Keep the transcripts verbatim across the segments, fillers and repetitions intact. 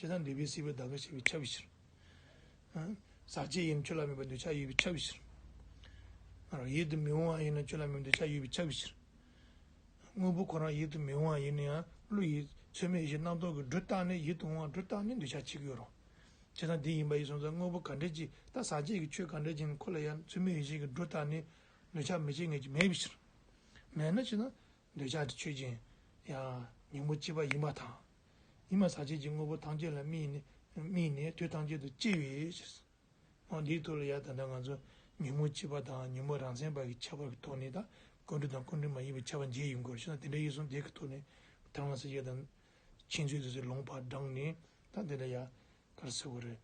བྱས་ཙང་འདོད་པས་སྲིད་པའི་བདག་གིར་བྱས་པས་ཁྱབ་པའི་ཕྱིར། ཟག་བཅས་ཡིན་ན་ཆོས་ལ་དམིགས་པའི་འདོད་ཆགས་ཡོད་པས་ཁྱབ་པའི་ཕྱིར། ཡིད་དུ་མི་འོང་བ་ཡིན་ན་ཆོས་ལ་དམིགས་པའི་འདོད་ཆགས་ཡོད་པས་ཁྱབ་པའི་ཕྱིར། དངོས་པོ་ཁོ་རང་ཡིད་དུ་མི་འོང་བ་ཡིན་ན་ཡང་བློ་ཡིས་ཚད་མའི་ཡེ་ཤེས་རྣམ་རྟོག་གིས་སྒྲོ་བཏགས་ནས་ཡིད་དུ་འོང་བ་སྒྲོ་བཏགས་ནས་འདོད་ཆགས་སྐྱེ་གི་ཡོད་རེད། བྱས་ཙང་དེ་ཡིན་པ་ཡིན་སོང་ཙང་དངོས་པོ་ག་འདྲ་ཅིག་ད་ཟག་བཅས་ཀྱི་ཆོས་ག་འདྲ་ཅིག་ཁོ་ལ་ཡང་ཚད་མའི་ཡེ་ཤེས་ཀྱིས་སྒྲོ་བཏགས་ནས་འདོད་ཆགས་མི་སྐྱེ་ངེས་ཀྱི་མེད་པའི་ཕྱིར། མེད་ན་ཅི་ན། འདོད་ཆགས་དེ་ཆོས་ཅན། ཡང་ཉོན་མོངས་སྐྱེས་པ་ཡིན་པ་དང་། ཡིན་པ་ཟག་བཅས་ཀྱི་དངོས་པོ་ཐམས་ཅད་ལ་དམིགས་ནས་དམིགས་ནས་དུས་ཐམས་ཅད་དུ་སྐྱེ་བའི་ཕྱིར། འོ་འདིའི་ཐོག་ལ་ཡང་ད་ལྟ་ང་ཚོ་ཉོན་མོངས་སྐྱེས་པ་དང་ཉོན་མོངས་རང་མཚན་པ་གི་ཁྱད་པར་གྱི་ཐོག་ནས་ད་ཀུན་འགྲོ་དང་ཀུན་འགྲོ་མ་ཡིན་པའི་ཁྱད་པར་འབྱེད་ཡོང་དགོས་ཤེ་ན། དེ་འདྲ་ཡིན་སོང་དེ་གི་ཐོག་ནས་ཐར་པ་སངས་རྒྱས་དང་མཁྱེན་བརྩེ་དེ་ཚོས་ལུང་པར་དྲངས་ནས་ད་དེ་ལ་ཡང་ག་རེ་ཟེར་དགོས་རེད།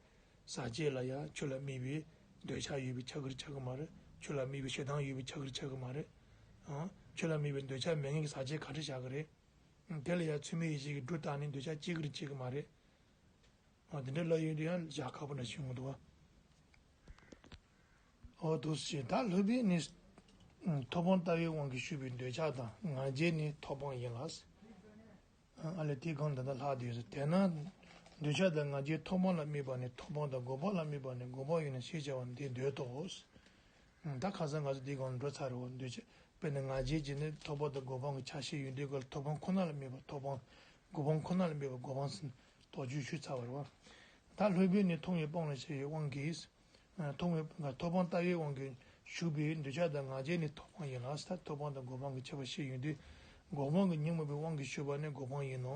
ཟག་བཅས་ལ་ཡང་ཆོས་ལ་དམིགས་པའི་འདོད་ཆགས་ཡོད་པའི་ཆ་ཁྱབ་ཆགས་ཀྱི་མ་རེད། ཆོས་ལ་དམིགས་པའི་ཞེ་སྡང་ཡོད་པའི་ཆ་ཁྱབ་ཆགས་ཀྱི་མ་རེད། ཨང་། ཆོས་ལ་དམིགས་པའི་འདོད་ཆགས་མེད་མཁན་གྱི་ཟག་བཅས་ག་རེ་བཞག་གི་རེད། དེ་ལ་ཡང་ཚད་མའི་ཡེ་ཤེས་ཀྱིས་སྒྲོ་བཏགས་ནས་འདོད་ཆགས་སྐྱེ་གི་རེད་སྐྱེ་གི་མ་རེད། འོ་དེ་འདྲ་ལབ་ཡོང་དུས་ཡང་བཞག་ཁག་པོ་འདྲ་ཞིག་ཡོང་གི་འདུག་བ། འོ་འདུག་སེ་ད་སློབ་དཔོན་ནི། ཐོབ་དཔང་ལྟ་བའི་དབང་གིས་ཞུགས་པའི་འདོད་ཆགས་དང་ང་རྒྱལ་ནི་ཐོབ་དཔང་ཡིན་ལ། ཨ་ལས་དེའི་སྒང་ད་ལྟ་ལྷག་བསྡད་ཡོད། དེས་ན། འདོད་ཆགས་དང་ང་རྒྱལ་ཐོབ་དཔང་ལ་དམིགས་པ་ནི་ཐོབ་དཔང་དང་འགོག་པ་ལ་དམིགས་པ་ནི་འགོག་པ་ཡིན་ནོ་ཞེས་བྱ་བ་འདི་འདོད་དོ། ད་ཁ་སང་ང་ཚོ་འདིའི་སྒང་འགྲོ་ཚར་རེད་བ། འདོད་ཆགས། དཔེར་ན་ང་རྒྱལ་གྱི་ནི་ཐོབ་དཔང་དང་འགོག་པའི་ཆ་ཤས་ཡོད་དུས་སྐབས་ལ་ཐོབ་དཔང་ཁོ་ན་ལ་དམིགས་པ་ཐོབ་དཔང་། འགོག་པ་ཁོ་ན་ལ་དམིགས་པ་འགོག་པ་ཟེར་དོགས་གཅོད་ཞུས་ཚར་བ་རེད་བ། ད་སློབ་དཔོན་ནི་མཐོང་བའི་དཔང་ལ་བྱ་བའི་དབང་གིས། མཐོང་བའི་ཐོབ་དཔང་ལྟ་བའི་དབང་གིས་ཞུགས་པའི་འདོད་ཆགས་དང་ང་རྒྱལ་ནི་ཐོབ་དཔང་ཡིན་ལ། ད་ཐོབ་དཔང་དང་འགོག་པའི་ཁྱད་པར་ཤེས་ཡོང་དུས་འགོག་པའི་ཉོན་མོངས་པའི་དབང་གིས་ཞུགས་པ་ནི་འགོག་པ་ཡིན་ནོ།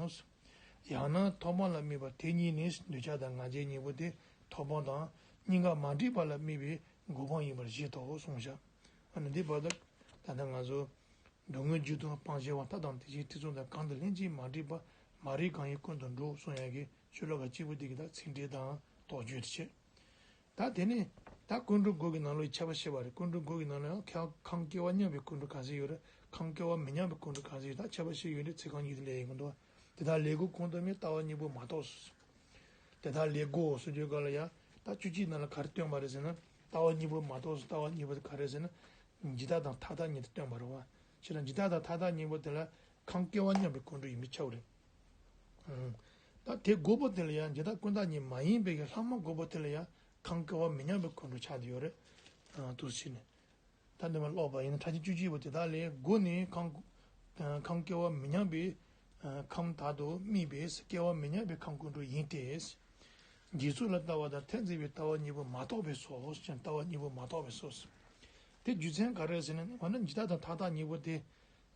ཡང་ན་ཐོབ་དཔང་ལ་དམིགས་པ་དེ་གཉིས་ནི་འདོད་ཆགས་དང་ང་རྒྱལ་གཉིས་པོ་དེ་ཐོབ་དཔང་དང་གཉིས་ཀ་མ་འདྲེས་པ་ལ་དམིགས་པའི་འགོག་པ་ཡིན་པར་བཞེད་དོ་གསུངས་བཞག་ཨ་ནི་འདི་བར་དུ་ད་ལྟ་ང་ཚོ་སྡུག་བསྔལ་རྒྱུ་དང་སྤང་བྱ་བ་མཐའ་དང་དེ་བཞིན་ཐེ་ཚོམ་དང་གང་དུ་ལྷན་ཅིག་མ་འདྲེས་པ་མ་རིག་གང་ཡིན་ཀུན་ཏུ་འགྲོ་གསུངས་ཡག་གི་ཤོ་ལོ་ཀ་གཅིག་པོ་དེ་གི་ད་ཚིག་འགྲེལ་དང་དོགས་གཅོད་དེ་བྱས། ད་དེ་ནས་ད་ཀུན་འགྲོ་དགུ་གི་ནང་ལོགས་ཁྱད་པར་བཤད་པ་རེད། ཀུན་འགྲོ་དགུ་གི་ནང་ལ་ཡང་ཁ་ཁམས་སྐྱེ་བ་མཉམ་པའི་ཀུན་འགྲོ་ག་ཚོད་ཡོད་རེད། ཁམས་སྐྱེ་བ་མི་མཉམ་པའི་ཀུན་འགྲོ་ག་ཚོད་ཡོད། ད་ཁྱད་པར་བཤད་ཡོད་རེད། ཚིག་རྐང་གཉིས་དེ་ལས་ཡིན་གོ་འདུག་དེ་དག་ལས་དགུ་གོང་དུ་སྨོས་ལྟ་བ་གཉིས་པོ་མ་གཏོགས་སོ། དེ་དག་ལས་དགུ་ཟེར་དུས་སྐབས་ལ་ཡང་ད་བཅུ་གཅིག་ནང་ལ་ག་རེ་སྟོན་པ་རེད་ཟེར་ན། ལྟ་བ་གཉིས་པོ་མ་གཏོགས་སོ། ལྟ་བ་གཉིས་པོ་དེ་ག་རེ་ཟེར་ན། འཇིག་ལྟ་དང་མཐའ་དག་གཉིས་དེ་སྟོན་པ་རེད་བ། ཕྱིར་ན་འཇིག་ལྟ་དང་མཐའ་དག་གཉིས་པོ་དེ་ལ་ཁམས་སྐྱེ་བ་མཉམ་པའི་ཀུན་འགྲོ་ཡིན་པས་ཁྱབ་རེད། ད་དེ་དགུ་པོ་དེ་ལ་ཡང་འཇིག་ལྟ་ཀུན་བརྟགས་གཉིས་མ་ཡིན་པའི་གི་ལྷག་མ་དགུ་པོ་དེ་ལ་ཡང་ཁམས་སྐྱེ་བ་མི་མཉམ་པའི་ཀུན་འགྲོ་ཆགས་བསྡད་ཡོད་རེད། དུ་ཕྱིན་ནས། ད་འདི་མ་ཀློག་པ་ཡིན་ན་ཕྲ་ཕྱིན་བཅུ་གཅིག་པོ་དེ་དག་ལས་དགུ་ནི་ཁམས་ཁམས་སྐྱེ་བ་མི་མཉམ་པའི་ཁམས་དག་ཏུ་དམིགས་པས་སྐྱེ་བ་མི་མཉམ་པའི་ཁམས་ཀུན་འགྲོ་ཡིན་ཏེ། འཇིག་ཚོགས་ལ་ལྟ་བ་དང་མཐར་འཛིན་པའི་ལྟ་བ་གཉིས་པོ་མ་གཏོགས་པས་སོ། ཅན་ལྟ་བ་གཉིས་པོ་མ་གཏོགས་པས་སོ། དེ་རྒྱུ་མཚན་ག་རེ་ཟེར་ན་འོ་ན་འཇིག་ལྟ་དང་མཐའ་དག་གཉིས་པོ་དེ།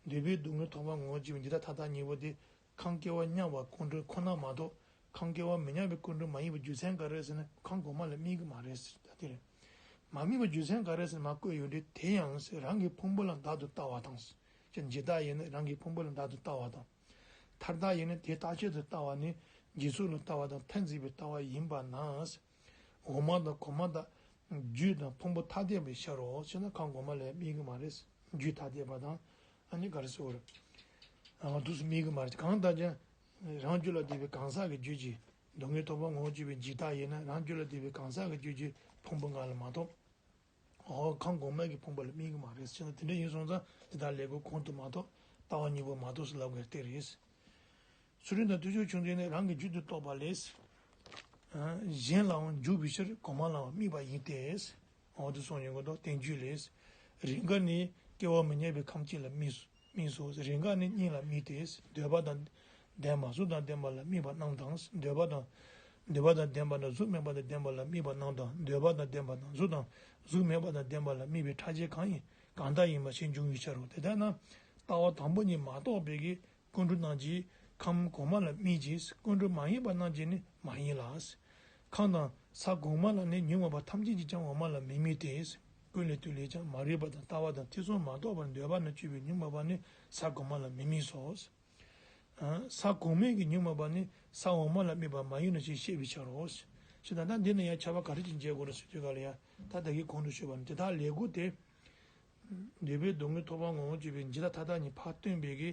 འདོད་པས་སྡུག་བསྔལ་ཐོབ་པ་ངོ་བོར་གྱུར་པའི་འཇིག་ལྟ་མཐའ་དག་གཉིས་པོ་དེ། ཁམས་སྐྱེ་བ་མཉམ་པ་ཀུན་འགྲོ་ཁོ་ན་མ་གཏོགས་ཁམས་སྐྱེ་བ་མི་མཉམ་པའི་ཀུན་འགྲོ་མ་ཡིན་པའི་རྒྱུ་མཚན་ག་རེ་ཟེར་ན་ཁམས་གོང་མ་ལ་དམིགས་ཀྱི་མ་རེད་ཟེར་ད་དེ་རེད། མ་དམིགས་པའི་རྒྱུ་མཚན་ག་རེ་ཟེར་ན་མ་བཀོད་ཡོད་དུས་དེ་ཡང་ཟེར་རང་གི་ཕུང་པོ་ལ་བདག་ཏུ་ལྟ་བ་དང་། ཅེས་འཇིག་ལྟ་ཡིན་ན་རང་གི་ཕུང་པོ་ལ་བདག་ཏུ་ལྟ་བ་དང་། མཐར་ལྟ་ཡིན་ན་དེ་རྟག་ཆད་དུ་ལྟ་བ་ནི་འཇིག་ཚོགས་ལ་ལྟ་བ་དང་མཐར་འཛིན་པའི་ལྟ་བ་ཡིན་པ་ན། འོག་མ་དང་གོང་མ་དང་། རྒྱུད་དང་ཕུང་པོ་ཐ་དད་པའི་ཕྱིར་རོ་ཞེ་ན་ཁམས་གོང་མ་ལ་དམིགས་ཀྱི་མ་རེད། རྒྱུད་ཐ་དད་པ་དང་། ཨ་ནི་ག་རེ་ཟེར་དགོས་རེད། ཨ་དུས་སུ་དམིགས་ཀྱི་མ་རེད། གང་ལྟར་ཀྱང་། རང་རྒྱུད་ལ་ལྟོས་པའི་གང་ཟག་གི་རྒྱུད་ཀྱི། སྡུག་བསྔལ་ཐོབ་པ་ངོ་བོར་གྱུར་པའི་འཇིག་ལྟ་ཡིན་ན་རང་རྒྱུད་ལ་ལྟོས་པའི་གང་ཟག་གི་རྒྱུད་ཀྱི་ཕུང་པོ་ལྔ་ལ་མ་གཏོགས། འོ་ཁམས་གོང་མ་གི་ཕུང་པོ་ལ་དམིགས་ཀྱི་མ་རེད་ཟེར་ན་དེ་འདྲ་ཡིན་སོང་ཙང་དེ་དག་ལས་དགུ་གོང་དུ་མ་གཏོགས་ལྟ་བ་གཉིས་པོ་མ་གཏོགས་སུ་ལབ་དགོས་དེ་རེད། ཚུལ་ཁྲིམས་དང་བརྟུལ་ཞུགས་ཆུང་ཆུང་ནི་རང་གི་རྒྱུད་དུ་གཏོགས་པ་ལས། གཞན་ལའང་འཇུག་པའི་ཕྱིར་གོང་མ་ལའང་དམིགས་པ་ཡིན་ཏེ། འོ་དེ་གསུངས་ཡོང་གི་འདུག་བསྟན་བཅོས་ལས། རེས་འགའ་ནི་སྐྱེ་བ་མི་མཉམ་པའི་ཁམས་གཅིག་ལ་དམིགས་སོ། དམིགས་སོ། རེས་འགའ་ནི་གཉིས་ལ་དམིགས་ཏེ། འདོད་པ་དང་ལྡན་པ་གཟུགས་དང་ལྡན་པ་ལ་དམིགས་པ་རྣམས་དང་། འདོད་པ་དང་། འདོད་པ་དང་ལྡན་པ་དང་གཟུགས་མེད་པ་དང་ལྡན་པ་ལ་དམིགས་པ་རྣམས་དང་། འདོད་པ་དང་ལྡན་པ་དང་གཟུགས་དང་གཟུགས་མེད་པ་དང་ལྡན་པ་ལ་དམིགས་པའི་ཕྲ་རྒྱས་གང་ཡིན་གང་དག་ཡིན་པ་ཞེས་འབྱུང་བའི་ཕྱིར་རོ། དེ་ལྟར་ན། ལྟ་བ་དང་པོ་ཉིད་མ་གཏོགས་པའི་གི་ཀུན་འགྲོ་རྣམས་ཀྱིས་ཁམས་གོང་མ་ལ་དམིགས་ཀྱི། ཀུན་འགྲོ་མ་ཡིན་པ་རྣམས་ཀྱིས་ནི་མ་ཡིན་ལ། ཁམས་དང་ས་གོང་མ་ལ་ནི་ཉོན་མོངས་པ་ཐམས་ཅད་ཀྱིས་ཀྱང་འོག་མ་ལ་མི་དམིགས་ཏེ། ཀུན་ལས་བཏུས་ལས་ཀྱང་མ་རིག་པ་དང་ལྟ་བ་དང་ཐེ་ཚོམ་མ་གཏོགས་པར་འདོད་པ་ན་སྤྱོད་པའི་ཉོན་མོངས་པ་ནི་ས་གོང་མ་ལ་མི་དམིགས་སོ། ས་གོང་མའི་གི་ཉོན་མོངས་པ་ནི་ས་འོག་མ་ལ་དམིགས་པ་མ་ཡིན་ནོ་ཞེས་བཤད་པའི་ཕྱིར་རོ། ཞེས་ད་ལྟ་འདི་ནི་ཡང་ཁྱབ་པ་ག་རེ་ཅིག་འབྱེད་དགོས་རེད་ཟེར་དུས་ག་ལ་ཡང་ད་ལྟ་གི་གོང་དུ་ཞུས་པ་ནི་དེ་དག་ལས་དགུ་སྟེ། འདོད་པས་སྡུག་བསྔལ་ཐོབ་པ་ངོ་བོར་གྱུར་པའི་འཇིག་ལྟ་མཐའ་དག་གཉིས་ཕར་སྟོན་པའི་གི་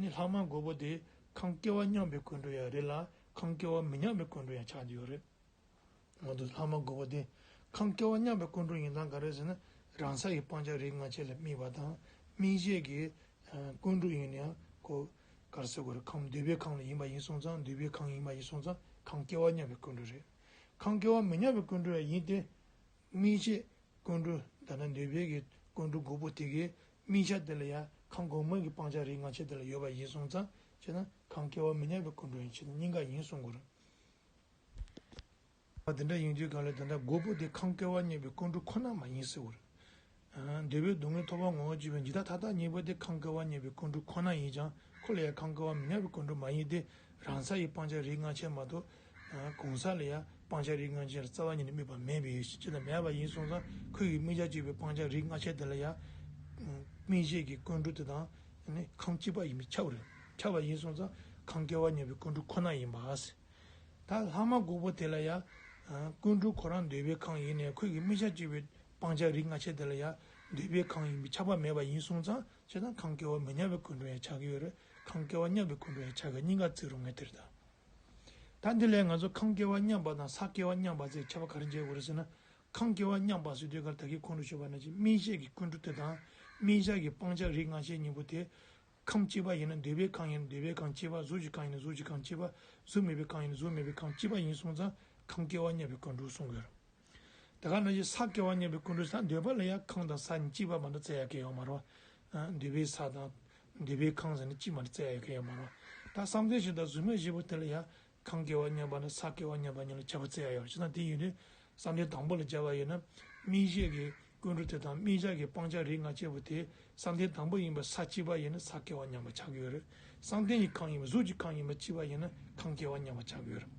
ནི་ལྷག་མ་དགུ་པོ་དེ་ཁམས་སྐྱེ་བ་མཉམ་པའི་ཀུན་འགྲོ་ཡང་རེད་ལ་ཁམས་སྐྱེ་བ་མི་མཉམ་པའི་ཀུན་འགྲོ་ཡང་ཆགས་ཀྱི་ཡོད་རེད། འོ་དེ་ལྷག་མ་དགུ་པོ་དེ་ཁམས་སྐྱེ་བ་མཉམ་པའི་ཀུན་འགྲོ་ཡིན་སྟངས་ག་རེ་ཟེར་ན་རང་ས་ཡི་སྤང་བྱ་རིགས་ལྔ་ཆོས་ལ་དམིགས་པ་དང་དམིགས་བྱེད་ཀྱི་ཀུན་འགྲོ་ཡིན་ན་ཡང་ཁོ་ག་རེ་ཟེར་དགོས་རེད། ཁམས་འདོད་པའི་ཁམས་ལ་ཡིན་པ་ཡིན་སོང་ཙང་འདོད་པའི་ཁམས་ཡིན་པ་ཡིན་སོང་ཙང་ ཁམས་སྐྱེ་བ་མཉམ་པའི་ཀུན་འགྲོ་རེད། ཁམས་སྐྱེ་བ་མི་མཉམ་པའི་ཀུན་འགྲོ་ཡང་ཡིན་ཏེ། སྨིན་བྱེད་ཀུན་འགྲོ་ད་ནི་འདོད་པའི་གི་ཀུན་འགྲོ་དགུ་པོ་དེ་གའི་སྨིན་བྱ་དེ་ལ་ཡང་ཁམས་གོང་མའི་གི་སྤང་བྱ་རིགས་ལྔ་ཆ་དེ་ལ་ཡོད་པ་ཡིན་སོང་ཙང་བྱས་ན་ཁམས་སྐྱེ་བ་མི་མཉམ་པའི་ཀུན་འགྲོ་ཡང་བྱས་ན་གཉིས་ཀ་ཡིན་གསུང་དགོས་རེད། དེ་འདྲ་ཡིན་དུས་གང་ལས་ད་ལྟ་དགུ་པོ་དེ་ཁམས་སྐྱེ་བ་མཉམ་པའི་ཀུན་འགྲོ་ཁོ་ན་མ་ཡིན་ཟེར་བ་རེད། འདོད་པའི་སྡུག་བསྔལ་ཐོབ་པ་ངོ་བོར་གྱུར་པའི་འཇིག་ལྟ་མཐའ་དག་གཉིས་པོ་དེ་ཁམས་སྐྱེ་བ་མཉམ་པའི་ཀུན་འགྲོ་ཁོ་ན་ཡིན་ཀྱང་ཁོ་ལ་ཡང་ཁམས་སྐྱེ་བ་མི་མཉམ་པའི་ཀུན་འགྲོ་མ་ཡིན་ཏེ། རང་ས་ཡི་སྤང་བྱ་རིགས་ལྔ་ཆ་མ་གཏོགས། གང་ཟག་ལ་ཡང་སྤང་བྱ་རིགས་ལྔ་ཆ་ལ་རྩ་བ་ཉིད་ནས་དམིགས་པ་མེད་པའི་ཕྱིར་དང་མེད་པ་ཡིན་སོང་ཙང་ཁོ་ཡི་དམིགས་བྱ་གཅིག་པའི་སྤང་བྱ་རིགས་ལྔ་ཆ་དེ་ལ་ཡང་། སྨིན་བྱེད་ཀྱི་ཀུན་འགྲོ་དེ་དང་། ཁམས་གཅིག་པ་ཡིན་པས་ཁྱབ་རེད། ཁྱབ་པ་ཡིན་སོང་ཙང་ཁམས་སྐྱེ་བ་མཉམ་པའི་ཀུན་འགྲོ་ཁོ་ན་ཡིན་པ། ད་ལྷག་མ་དགུ་པོ་དེ་ལ་ཡང་། ཀུན་འགྲོ་ཁོ་རང་འདོད་པའི་ཁམས་ཡིན་ནས་ཁོ་ཡི་དམིགས་བྱ་གཅིག་པའི་སྤང་བྱ་རིགས་ལྔ་ཆ་དེ་ལ་ཡང་འདོད་པའི་ཁམས་ཡིན་པས་ཁྱབ་པ་མེད་པ་ཡིན་སོང་ཙང་བྱས་ན་ཁམས་སྐྱེ་བ་མི་མཉམ་པའི་ཀུན་འགྲོ་ཡང་ཆགས་ཀྱི་ཡོད་རེད། ཁམས་སྐྱེ་བ་མཉམ་པའི་ཀུན་འགྲོ་ཡང་ཆགས་ཀྱི་གཉིས་ཀ་བརྩི་རུང་ངེས་དེ་རེད་ད། ད་འདི་ལས་ང་ཚོ་ཁམས་སྐྱེ་བ་མཉམ་པ་དང་ས་སྐྱེ་བ་མཉམ་པ་ཚོས་ཁྱད་པར་ག་རེ་འབྱེད་དགོས་རེད་ཟེར་ན། ཁམས་སྐྱེ་བ་མཉམ་པ་ཟེར་དུས་ཀར་ད་གིན་གོང་དུ་ཞུས་པ་ནང་བཞིན་སྨིན་བྱེད་ཀྱི་ཀུན་འགྲོ་དེ་དང་སྨིན་བྱ་གི་སྤང་བྱ་རིགས་ལྔ་ཆའི་གཉིས་པོ་དེ། ཁམས་གཅིག་པ་ཡིན་ན་འདོད་པའི་ཁམས་ཡིན་ན་འདོད་པའི་ཁམས་གཅིག་པ། གཟུགས་ཀྱི་ཁམས་ཡིན་ན་གཟུགས་ཀྱི་ཁམས་གཅིག་པ། གཟུགས་མེད་པའི་ཁམས་ཡིན་ན་གཟུགས་མེད་པའི་ཁམས་གཅིག་པ་ཡིན་སོང་ཙང་ཁམས་སྐྱེ་བ་མཉམ་པའི་ཀུན་འགྲོ་གསུང་གི་ཡོད་རེད། དེ་ག་ནང་བཞིན་ས་སྐྱེ་བ་མཉམ་པའི་ཀུན་འགྲོ་ས་འདོད་པ་ལ་ཡང་ཁམས་དང་ས་གཉིས་གཅིག་པ་མ་གཏོགས་བཙལ་ཡག་གི་ཡོད་མ་རེད་བ། འདོད་པའི་ས་དང་། འདོད་པའི་ཁམས་ཟེར་ནས་གཅིག་མ་གཏོགས་བཙལ་ཡག་གི་ཡོད་མ་རེད་བ། ད་བསམ་གཏན་བཞི་དང་གཟུགས་མེད་བཞི་པོ་དེ་ལ་ཡང་ཁམས་སྐྱེ་བ་མཉམ་པ་དང་ས་སྐྱེ་བ་མཉམ་པ་གཉིས་ལ་ཁྱད་པར་བཙལ་ཡག་ཡོད་རེད། བྱས་ན་དེ་ཡིན་དུས་བསམ་གཏན་དང་པོ་ལ་སྦྱར་བ་ཡིན་ན། སྨིན་བྱེད་ཀྱི་ཀུན་འགྲོ་དེ་དང་སྨིན་བྱ་གི་སྤང་བྱ་རིགས་ལྔ་ཆ་པོ་དེ་བསམ་གཏན་དང་པོ་ཡིན་པ་ས་གཅིག་པ་ཡིན་ན་ས་སྐྱེ་བ་མཉམ་པ་ཆགས་ཀྱི་ཡོད་རེད། བསམ་གཏན་གྱི་ཁམས་ཡིན་པ་གཟུགས་ཀྱི་ཁམས་ཡིན་པ་གཅིག་པ་ཡིན་ན་ཁམས་སྐྱེ་བ་མཉམ་པ་ཆགས་ཀྱི་ཡོད་རེད།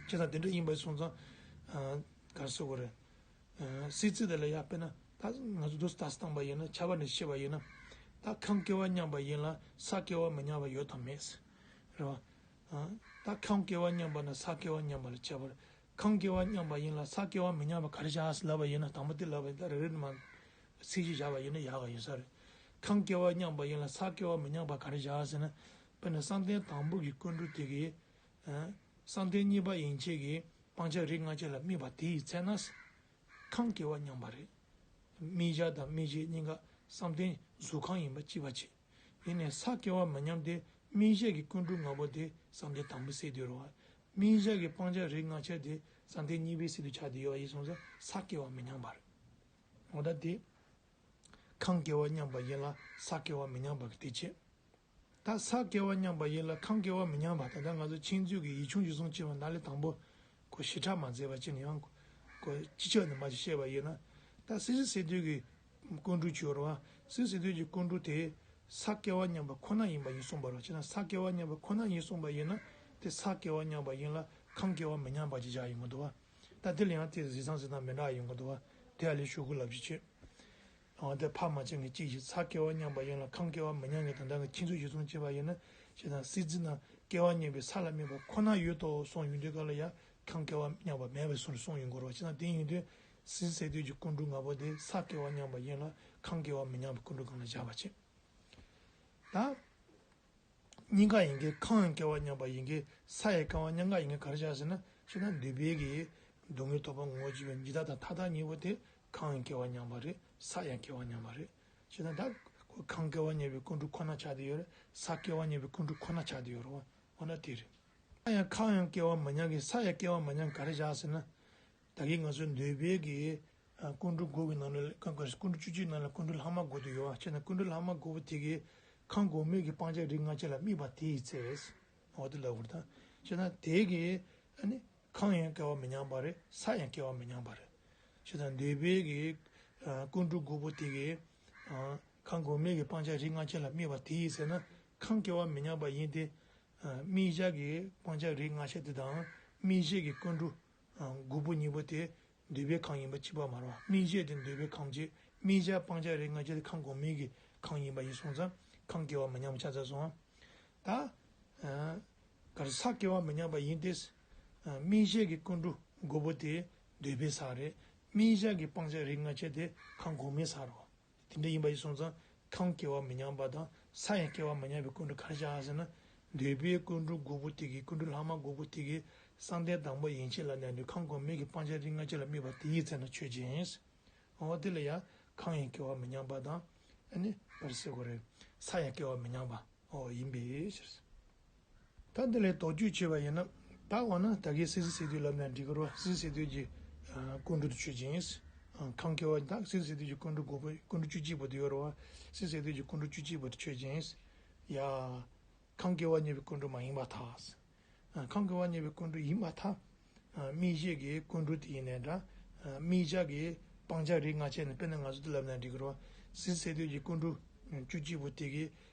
བྱས་ཙང་དེ་འདྲ་ཡིན་པ་སོང་ཙང་། ག་རེ་ཟེར་དགོས་རེད། སྲིད་རྩེ་དེ་ལ་ཡང་དཔེར་ན་ད་ང་ཚོ་དུས་སུ་ད་སྟངས་པ་ཡིན་ན་ཆ་བ་ནས་བཤད་པ་ཡིན་ན། ད་ཁམས་སྐྱེ་བ་མཉམ་པ་ཡིན་ལ་ས་སྐྱེ་བ་མི་མཉམ་པ་ཡོད་དམ་མེད། རེད་བ། ད་ཁམས་སྐྱེ་བ་མཉམ་པ་དང་ས་སྐྱེ་བ་མཉམ་པ་ལ་ཁྱད་པར། ཁམས་སྐྱེ་བ་མཉམ་པ་ཡིན་ལ་ས་སྐྱེ་བ་མི་མཉམ་པ་ག་རེ་བཞག་ཟེར་ལབ་པ་ཡིན་ན་དང་པོ་དེ་ལབ་པ་ཡིན་ད་རེ་རེ་ནས་མ། ཚིག་གཅིག་བཞག་པ་ཡིན་ན་ཡག་ག་ཡིན་ས་རེད། ཁམས་སྐྱེ་བ་མཉམ་པ་ཡིན་ལ་ས་སྐྱེ་བ་མི་མཉམ་པ་ག་རེ་བཞག་ཟེར་ན། དཔེར་ན་བསམ་གཏན་དང་པོ་གི་ཀུན་འགྲོ་དེ་གིས། བསམ་གཏན་གཉིས་པ་ཡན་ཆད་ཀྱི་སྤང་བྱ་རིགས་ལྔ་ཆ་ལ་དམིགས་པ་དེ་ཡི་ཚེ་ན། ཁམས་སྐྱེ་བ་མཉམ་པ་རེད། སྨིན་བྱ་དང་སྨིན་བྱེད་གཉིས་ཀ་བསམ་གཏན་གཟུགས་ཁམས་ཡིན་པ་གཅིག་པ་བྱེད། ཡིན་ནའི་ས་སྐྱེ་བ་མི་མཉམ་སྟེ་སྨིན་བྱེད་ཀྱི་ཀུན་འགྲོ་ལྔ་པོ་དེ་བསམ་གཏན་དང་པོ་སད་དུས་རེད་བ། སྨིན་བྱ་གི་སྤང་བྱ་རིགས་ལྔ་ཆ་དེ་བསམ་གཏན་གཉིས་པའི་སད་དུས་ཆགས་བསྡད་ཡོད་པ་ཡིན་སོང་ཙང་ས་སྐྱེ་བ་མི་མཉམ་པ་རེད། འོ་ད་དེ། ཁམས་སྐྱེ་བ་མཉམ་པ་ཡིན་ལ་ས་སྐྱེ་བ་མི་མཉམ་པ་གི་དེ་བྱེད། ད་ས་སྐྱེ་བ་མཉམ་པ་ཡིན་ལ་ཁམས་སྐྱེ་བ་མི་མཉམ་པ་ད་ལྟ་ང་ཚོ་མཁྱེན་བརྩེ་གི་ཡིག་ཆུང་ཞིག་གསུང་ཅེས་པ་ནང་ལས་དང་པོ་ཁོ་ཞིབ་ཕྲ་མ་མཛད་པ་ཅི་ནས་ཡང་ཁོ་སྤྱི་ཁྱབ་ནས་མ་ཞིག་བཤད་པ་ཡིན་ན། ད་སྲིད་རྩེ་སད་དུས་ཀྱི་ཀུན་འགྲོ་བྱོས་ར་བ། སྲིད་རྩེ་སད་དུས་ཀྱི་ཀུན་འགྲོ་དེ་ས་སྐྱེ་བ་མཉམ་པ་ཁོ་ན་ཡིན་པ་ཡིན་གསུངས་པ་རེད་བ། བྱས་ན་ས་སྐྱེ་བ་མཉམ་པ་ཁོ་ན་ཡིན་གསུངས་པ་ཡིན་ན་དེ་ས་སྐྱེ་བ་མཉམ་པ་ཡིན་ལ་ཁམས་སྐྱེ་བ་མི་མཉམ་པ་ཅིག་བཞག་ཡོང་གི་འདུག་བ། ད་དེ་ལ་ཡང་དེ་གཟིགས་སྟངས་གཟིགས་སྟངས་མི་འདྲ་ཡོང་གི་འདུག་བ། དེ་ཡང་ལས་ཞུ་དགོས་ལབ་ཀྱི་བྱེད། འོ་དེ་ཕར་མ་ཕྱིན་གི་གཅིག་བྱེད། ས་སྐྱེ་བ་མཉམ་པ་ཡིན་ལ་ཁམས་སྐྱེ་བ་མི་མཉམ་གི་དོན་དག་གི་མཁྱེན་ཚུལ་ཞིག་གསུང་བྱས་པ་ཡིན་ན། བྱས་ཙང་སྲིད་རྩེ་ན་སྐྱེ་བ་མཉམ་པའི་ས་ལ་དམིགས་པ་ཁོ་ན་ཡོད་དོ་གསུངས་ཡོང་དུས་སྐབས་ལ་ཡང་ཁམས་སྐྱེ་བ་མཉམ་པ་མེད་པའི་གསུང་གསུངས་ཡོང་དགོས་རེད་བ། བྱས་ཙང་དེ་ཡིན་དུས་སྲིད་རྩེ་སད་དུས་ཀྱི་ཀུན་འགྲོ་ལྔ་པོ་དེ་ས་སྐྱེ་བ་མཉམ་པ་ཡིན་ལ་ཁམས་སྐྱེ་བ་མི་མཉམ་པའི་ཀུན་འགྲོ་སྒང་ལ་བཞག་པ་བྱེད། ད། གཉིས་ཀ་ཡིན་གྱི་ཁམས་ཡང་སྐྱེ་བ་མཉམ་པ་ཡིན་གྱི་ས་ཡང་སྐྱེ་བ་མཉམ་ཀ་ཡིན་གྱི་ག་རེ་བྱ་ཟེར་ན། ཤེས་ན་འདོད་པའི་གི་སྡུག་བསྔལ་ཐོབ་པ་ངོ་བོ་གཅིག་པའི་འཇིག་ལྟ་དང་མཐའ་དག་གཉིས་པོ་དེ་ཁམས་ཡང་སྐྱེ་བ་མཉམ་པ་རེད། ས་ཡང་སྐྱེ་བ་མཉམ་པ་རེད། ཤེས་ན་ད་ཁོ་ཁམས་སྐྱེ་བ་མཉམ་པའི་ཀུན་འགྲོ་ཁོ་ན་ཆགས་བསྡད་ཡོད་རེད། ས་སྐྱེ་བ་མཉམ་པའི་ཀུན་འགྲོ་ཁོ་ན་ཆགས་བསྡད་ཡོད་རེད་བ། འོ་ན་དེ་རེད། ས་ཡང་ཁམས་ཡང་སྐྱེ་བ་མི་མཉམ་གི་ས་ཡང་སྐྱེ་བ་མི་མཉམ་ག་རེ་བྱ་ཟེར་ན། ད་གིན་ང་ཚོས་འདོད་པའི་གི་ཨ་ཀུན་འགྲོ་དགུ་གི་ནང་ལ་ཀུན་ཀུན་ཀུན་འགྲོ་བཅུ་གཅིག་ནང་ལ་ཀུན་འགྲོ་ལྷག་མ་དགུ་དེ་ཡོད་པ་བྱས་ན་ཀུན་འགྲོ་ལྷག་མ་དགུ་པོ་དེ་གིས་ཁམས་གོང་མའི་གི་སྤང་བྱ་རིགས་ལྔ་ཆ་ལ་དམིགས་པ་དེ་ཡི་ཚེ། འོ་དེ་ལབ་དགོས་དང་བྱས་ན་དེ་གིས་ཨ་ནི་ཁམས་ཡང་སྐྱེ་བ་མི་མཉམ་པ་རེད། ས་ཡང་སྐྱེ་བ་མི་མཉམ་པ་རེད། བྱས་ཙང་འདོད་པའི་གི་ཨ་ཀུན་འགྲོ་དགུ་པོ་དེ་གིས་ཨ་ཁམས་གོང་མའི་གི་སྤང་བྱ་རིགས་ལྔ་ཆ་ལ་དམིགས་པ་དེ་ཡི་ཚེ་ན་ཁམས་སྐྱེ་བ་མི་མཉམ་པ་ཡིན་ཏེ། ཨ་སྨིན་བྱ་གི་སྤང་བྱ་རིགས་ལྔ་ཆ་དེ་དང་སྨིན་བྱེད་ཀྱི་ཀུན་འགྲོ་ཨ་དགུ་པོ་གཉིས་པོ་དེ་འདོད་པའི་ཁམས་ཡིན་པ་གཅིག་པ་མ་རེད་བ། སྨིན་བྱེད་དེ་འདོད་པའི་ཁམས་གཅིག་སྨིན་བྱ་སྤང་བྱ་རིགས་ལྔ་ཆ་དེ་ཁམས་གོང་མའི་གི་ཁམས་ཡིན་པ་ཡིན་སོང་ཙང་ཁམས་སྐྱེ་བ་མི་མཉམ་པ་ཆགས་ཚར་སོང་ང་། ད་ཨ་ག་རེ་ས་སྐྱེ་བ་མི་མཉམ་པ་ཡིན་ཏེ། ཨ་སྨིན་བྱེད་ཀྱི་ཀུན་འགྲོ་དགུ་པོ་དེ་འདོད་པའི་ས་རེད། སྨིན་བྱ་གི་སྤང་བྱ་རིགས་ལྔ་ཆ་དེ་ཁམས་གོང་མའི་ས་རེད་བ། དེ་འདྲ་ཡིན་པ་ཡིན་སོང་ཙང་ཁམས་སྐྱེ་བ་མི་མཉམ་པ་དང་ས་ཡང་སྐྱེ་བ་མི་མཉམ་པའི་ཀུན་འགྲོ་ག་རེ་བྱ་ཟེར་ན། འདོད་པའི་ཀུན་འགྲོ་དགུ་པོ་དེ་གིས་ཀུན་འགྲོ་ལྷག་མ་དགུ་པོ་དེ་གིས་བསམ་གཏན་དང་པོ་ཡན་ཆད་ལ་གནས་ནས་ཁམས་གོང་མའི་གི་སྤང་བྱ་རིགས་ལྔ་ཆ་ལ་དམིགས་པ་དེ་ཡི་ཚེ་ན་ཆོས་ཅན། འོ་དེ་ལ་ཡང་ཁམས་ཡང་སྐྱེ་བ་མི་མཉམ་པ་དང་ཨ་ནི་ག་རེ་ཟེར་དགོས་རེད། ས་ཡང་སྐྱེ་བ་མི་མཉམ་པ་འོ་ཡིན་པའི་ཕྱིར། ད་འདི་ལས་དོགས་གཅོད་བྱས་པ་ཡིན་ན། ད་འོ་ན་ད་གིན་སྲིད་རྩེ་སྲིད་དོན་ལབ་ན་འགྲིག་གི་རེད་བ། སྲིད་རྩེ་སྲིད་དོན་གྱི་ཨ་སྐུ་འགྲོ་དེ་ཆོས་ཅན། ཨ་ཁམས་སྐྱེ་བ་ད་སྲིད་རྩེ་སྲིད་དོན་གྱི་སྐུ་འགྲོ་དགུ་པོ་སྐུ་འགྲོ་བཅུ་གཅིག་པོ་དེ་ཡོད་རེད་བ། སྲིད་རྩེ་སྲིད་དོན་གྱི་སྐུ་འགྲོ་བཅུ་གཅིག་པོ་དེ་ཆོས་ཅན། ཡ། ཁམས་སྐྱེ་བ་མྱེད་པའི་སྐུ་འགྲོ་མ་ཡིན་པར་ཐལ། ཨ་ཁམས་སྐྱེ་བ་མྱེད་པའི་སྐུ་འགྲོ་ཡིན་པར་ཐལ། ཨ་དམིགས་གཞི་གི་སྐུ་འགྲོ་དེ་ཡིན་ནའི་འདྲ། ཨ་དམིགས་བྱ་གི་སྤང་བྱ་རིགས་ལྔ་ཆ་ནི་དཔེར་ན་ང་ཚོ་འདི་ལབ་ན་འགྲིག་གི་རེད་བ། སྲིད་རྩེ་སྲིད་དོན་གྱི་སྐུ་འགྲོ་བཅུ་གཅིག་པོ་དེ་གི་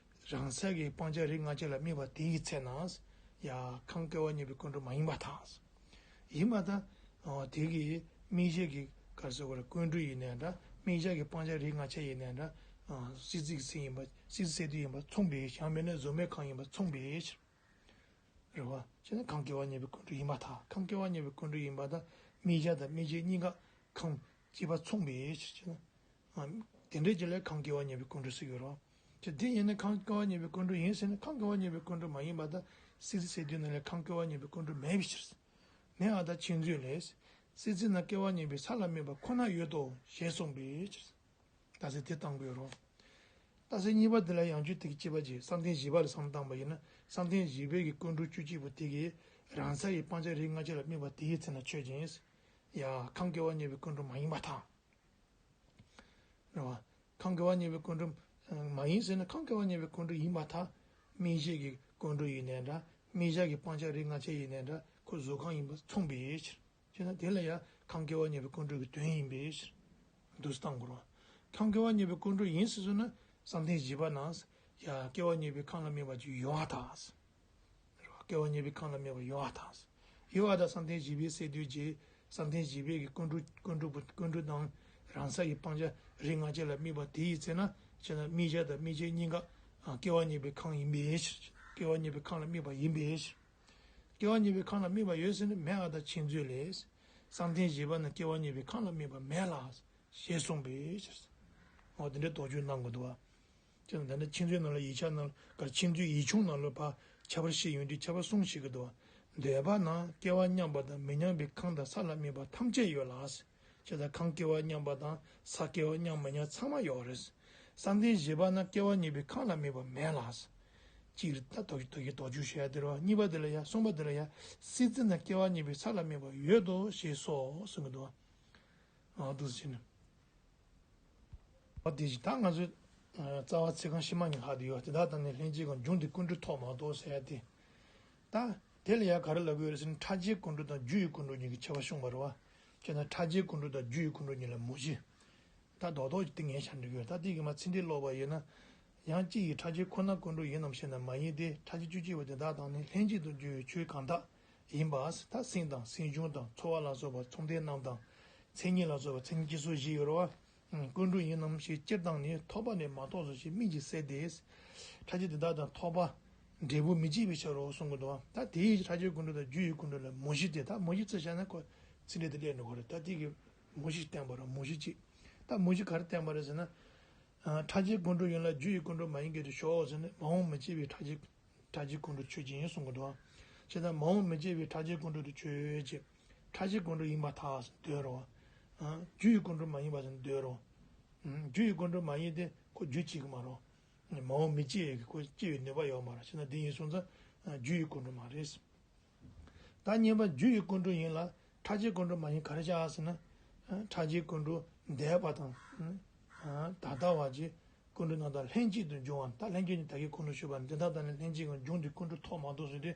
རང་སའི་གི་སྤང་བྱ་རིགས་ལྔ་ཆ་ལ་དམིགས་པ་དེ་ཡི་ཚེ་ན། ཡ། ཁམས་སྐྱེ་བ་མྱེད་པའི་སྐུ་འགྲོ་མ་ཡིན་པར་ཐལ། ཡིན་པར་ཐལ། ཨ་དེ་གི་དམིགས་བྱ་གི་ག་རེ་ཟེར་དགོས་རེད། སྐུ་འགྲོ་ཡིན་ནའི་འདྲ། དམིགས་བྱ་གི་སྤང་བྱ་རིགས་ལྔ་ཆ་ཡིན་ནའི་འདྲ། ཨ་སྲིད་རྩེ་གི་སྲིད་ཡིན་པ། སྲིད་རྩེ་སྲིད་དོན་ཡིན་པ་མཚུངས་པའི་ཕྱིར། ཡང་མིན་ན་གཟུགས་མེད་ཁམས་ཡིན་པ་མཚུངས་པའི་ཕྱིར། རེད་བ། བྱས་ན་ཁམས་སྐྱེ་བ་མྱེད་པའི་སྐུ་འགྲོ་ཡིན་པར་ཐལ། ཁམས་སྐྱེ་བ་མྱེད་པའི་སྐུ་འགྲོ་ཡིན་པར་ཐལ། དམིགས་བྱ་དང་དམིགས་རྐྱེན་གཉིས་ཀ་ཁམས་སྐྱེ་བ་མཚུངས་པའི་ཕྱིར། བྱས་ན། ཨ་དེ་འདྲའི་རྗེས་ལ་ཁམས་སྐྱེ་བ་མྱེད་པའི་སྐུ་འགྲོ་ཟེར་གྱི་ཡོད་རེད་བ། བྱས་དེ་ཡིན་ན་ཁམས་སྐྱེ་བ་མྱེད་པའི་སྐུ་འགྲོ་ཡིན་ཟེར་ན་ཁམས་སྐྱེ་བ་མྱེད་པའི་སྐུ་འགྲོ་མ་ཡིན་པར་ཐལ། སྲིད་རྩེ་སྲིད་དོན་ནང་ལ་ཁམས་སྐྱེ་བ་མྱེད་པའི་སྐུ་འགྲོ་མེད་པའི་ཕྱིར། མེད་པར་ཐལ། མཁྱེན་བརྗོད་ལས། སྲིད་རྩེ་ན་སྐྱེ་བ་མྱེད་པའི་ས་ལ་དམིགས་པ་ཁོ་ན་ཡོད་དོ་ཞེས་གསུངས་པའི་ཕྱིར། རྟགས་གསལ་དེ་བཏང་དགོས་རེད། རྟགས་གསལ་གཉིས་པ་འདི་ལ་ཡང་བསྐྱར་དེ་གི་དཔྱད་པ་བྱས། བསམ་གཏན་བཞི་པ་ལ་བསམ་བློ་བཏང་པ་ཡིན་ན། བསམ་གཏན་བཞི་པའི་གི་སྐུ་འགྲོ་བཅུ་གཅིག་པོ་དེ་གིས་རང་སའི་སྤང་བྱ་རིགས་ལྔ་ཆ་ལ་དམིགས་པ་དེའི་ཚེ་ན་ཆོས་ཅན། ཡ། ཁམས་སྐྱེ་བ་མྱེད་པའི་སྐུ་འགྲོ་མ་ཡིན་པར་ཐལ། རེད་བ། ཁམས་སྐྱེ་བ་མྱེད་པའི་སྐུ་འགྲོ་མ་ཡིན་ཟེར་ན་ཁམས་སྐྱེ་བ་མྱེད་པའི་སྐུ་འགྲོ་ཡིན་པར་ཐལ། དམིགས་བྱ་གི་སྐུ་འགྲོ་ཡིན་ནའི་འདྲ། དམིགས་བྱ་གི་སྤང་བྱ་རིགས་ལྔ་ཆ་ཡིན་ནའི་འདྲ། ཁོ་གཟུགས་ཁམས་ཡིན་པ་མཚུངས་པའི་ཕྱིར། བྱས་ན་དེ་ལ་ཡང་ཁམས་སྐྱེ་བ་མྱེད་པའི་སྐུ་འགྲོ་གི་དོན་ཡིན་པའི་ཕྱིར། འདུག་སེ་བཏང་དགོས་རེད། ཁམས་སྐྱེ་བ་མྱེད་པའི་སྐུ་འགྲོ་ཡིན་ཟེར་སོང་ན་བསམ་གཏན་བཞི་པ་ན། ཡ། སྐྱེ་བ་མྱེད་པའི་ཁམས་ལ་དམིགས་པ་ཅིག་ཡོད་པར་ཐལ། སྐྱེ་བ་མྱེད་པའི་ཁམས་ལ་དམིགས་པ་ཡོད་པར་ཐལ། ཡོད་པར་ཐལ། བསམ་གཏན་བཞི་པའི་སྲིད་དོན་གྱི། བསམ་གཏན་བཞི་པའི་གི་སྐུ་འགྲོ་སྐུ་འགྲོ་སྐུ་འགྲོ་དང་རང་སའི་སྤང་བྱ་རིགས་ལྔ་ཆ་ལ་དམིགས་པ་དེའི་ཚེ་ན། བྱས་ན་དམིགས་བྱ་དང་དམིགས་རྐྱེན་གཉིས་ཀ་ཨ་སྐྱེ་བ་མྱེད་པའི་ཁམས་ཡིན་པའི་ཕྱིར། སྐྱེ་བ་མྱེད་པའི་ཁམས་ལ་དམིགས་པ་ཡིན་པའི་ཕྱིར། སྐྱེ་བ་མྱེད་པའི་ཁམས་ལ་དམིགས་པ་ཡོད་ཟེར་ན་མེད་པར་ཐལ། མཁྱེན་བརྗོད་ལས། བསམ་གཏན་བཞི་པ་ན་སྐྱེ་བ་མྱེད་པའི་ཁམས་ལ་དམིགས་པ་མེད་ལ། ཞེས་གསུངས་པའི་ཕྱིར། འོ་དེ་འདྲའི་དོགས་གཅོད་གནང་དགོས་འདུག་བ། ཅེས་ན་ད་ནི་མཁྱེན་བརྗོད་ནང་ལ་ཡིག་ཆ་ནང་གར་མཁྱེན་བརྗོད་ཡིག་ཆུང་ནང་ལ་ཕར་ཁྱད་པར་བཤད་ཡོང་དུས་ཁྱད་པར་གསུམ་བཤད་ཀྱི་འདུག་བ། འདོད་པ་ན་སྐྱེ་བ་མཉམ་པ་དང་མི་མཉམ་པའི་ཁམས་དང་ས་ལ་དམིགས་པ་ཐམས་ཅད་ཡོད་ལ། ཅེས་དང་ཁམས་སྐྱེ་བ་མཉམ་པ་དང་ས་སྐྱེ་བ་མཉམ་མི་མཉམ་ཚང་མ་ཡོད་རེད། བསམ་གཏན་བཞི་པ་ན་སྐྱེ་བ་མྱེད་པའི་ཁམས་ལ་དམིགས་པ་མེད་ལ། གཅིག་རེད། ད་དོགས་དོགས་དོགས་གཅོད་བྱེད་ཡ་དེ་རེད་བ། གཉིས་པ་དེ་ལ་ཡ། གསུམ་པ་དེ་ལ་ཡ། སྲིད་རྩེ་ན་སྐྱེ་བ་མྱེད་པའི་ས་ལ་དམིགས་པ་ཡོད་དོ་ཞེས་སོགས་གསུང་གི་འདུག་བ། ཨ་འདུག་སེ་བྱས་ནས། ཨ་དེ་བཞིན་ད་ང་ཚོས་ཨ་རྩ་བ་ཚིག་རྐང་ཕྱི་མ་གཉིས་ལྷག་བསྡད་ཡོད། དེ་དག་དང་ནི་ལྷན་སྐྱེས་ཀྱང་འབྱུང་སྟེ་སྐུ་འགྲོའི་ཐོག་མ་གཏོགས་ཟེར་ཡ་དེ། ད་དེ་ལ་ཡང་ག་རེ་ལབ་ཀྱི་ཡོད་རེད་ཟེར་ན་ཕྲ་རྒྱས་སྐུ་འགྲོ་དང་རྒྱུ་ཡི་སྐུ་འགྲོ་གཉིས་ཀྱི་ཁྱད་པར་གསུངས་པ་རེད་བ། བྱས་ན་ཕྲ་རྒྱས་སྐུ་འགྲོ་དང་རྒྱུ་ཡི་སྐུ་འགྲོ་གཉིས་ལ་མུ་བཞི། ད་རྡོག་རྡོག་ཅིག་དེ་ངས་བྱ་འགྲིག་གི་ཡོད། ད་དེ་གི་མ་ཚིག་འགྲེལ་ཀློག་པ་ཡིན་ན། ཡང་ཅི་ཡིས་ཕྲ་རྒྱས་ཁོ་ན་སྐུ་འགྲོ་ཡིན་ནམ་ཞེ་ན། མ་ཡིན་ཏེ། ཕྲ་རྒྱས་བཅུ་གཅིག་པོ་དེ་དག་དང་ནི་ལྷན་སྐྱེས་དང་རྒྱུ་ཡི་ཆོས་གང་དག་ཡིན་པ། ད་སེམས་དང་སེམས་བྱུང་དང་ཚོར་བ་ལ་སོགས་པ་མཚུངས་ལྡན་རྣམས་དང་། མཚན་ཉིད་ལ་སོགས་པ་མཚན་ཉིད་སྐྱེ་སོགས་བཞི་ཡོད་རེད་བ། སྐུ་འགྲོ་ཡིན་ནམ་ཞེས་སྤྱིར་བཏང་ནི་ཐོགས་པ་ནི་མ་གཏོགས་སོ་ཞེས་སྨོས་ཅི་ཟེར་ཏེ། ཕྲ་རྒྱས་དེ་དག་དང་ཐོགས་པ་འབྲས་བུ་མི་སྐྱེ་བའི་ཕྱིར་རོ་གསུང་གི་འདུག་ད་དེའི་ཕྲ་རྒྱས་སྐུ་འགྲོ་དང་རྒྱུ་ཡི་སྐུ་འགྲོ་ལ་མུ་བཞི་སྟེ། ད་མུ་བཞི་བརྩི་བྱས་ན་ཁོ་ཚིག་འགྲེལ་དེ་སླེབས་འགྲོ་གི་རེད། ད་དེ་གི་མུ་བཞི་བསྟན་པ་ར་མུ་བཞི་གཅིག་ད་མུ་བཞི་ག་རེ་བསྟན་པ་རེད་ཟེར་ན། ཨ་ཕྲ་རྒྱས་སྐུ་འགྲོ་ཡིན་ལ་རྒྱུ་ཡི་སྐུ་འགྲོ་མ་ཡིན་གྱི་རེད་ཞོག་ཟེར་ནས་མ་འོངས་མི་སྐྱེ་བའི་ཕྲ་རྒྱས་ཕྲ་རྒྱས་སྐུ་འགྲོ་ཆོས་ཅན་ཡིན་གསུང་གི་འདུག་བྱས་ཙང་མ་འོངས་མི་སྐྱེ་བའི་ཕྲ་རྒྱས་སྐུ་འགྲོ་དེ་ཆོས་ཅན། ཕྲ་རྒྱས་སྐུ་འགྲོ་ཡིན་པར་ཐལ་ཟེར་འདོད་རོ། ཨ་རྒྱུ་ཡི་སྐུ་འགྲོ་མ་ཡིན་པ་ཟེར་འདོད་རོ། ཨ་རྒྱུ་ཡི་སྐུ་འགྲོ་མ་ཡིན་ཏེ་ཁོ་རྒྱུ་གཅིག་གི་མ་རོ། མ་འོངས་མི་སྐྱེ་ཡི་ཁོ་སྐྱེ་བའི་ནུས་པ་ཡོད་མ་རེད། བྱས་ན་འདི་ཡིན་སོང་ཙང་རྒྱུ་ཡི་སྐུ་འགྲོ་མ་རེད། ད་གཉིས་པ་རྒྱུ་ཡི་སྐུ་འགྲོ་ཡིན་ལ་ཕྲ་རྒྱས་སྐུ་འགྲོ་མ་ཡིན་ག་རེ་བྱ་ཟེར་ན། ཕྲ་རྒྱས་སྐུ་འགྲོ་འདས་པ་དང་། ད་ལྟ་བ་གྱི་སྐུ་འགྲོ་རྣམས་དང་ལྷན་ཅིག་ཏུ་འབྱུང་བ། ད་ལྷན་སྐྱེས་ནི་ད་གིན་གོང་དུ་ཞུས་པ་འདི་དག་དང་ནི་ལྷན་ཅིག་ཀྱང་འབྱུང་སྟེ་སྐུ་འགྲོའི་ཐོག་མ་གཏོགས་ཟེར་ཏེ།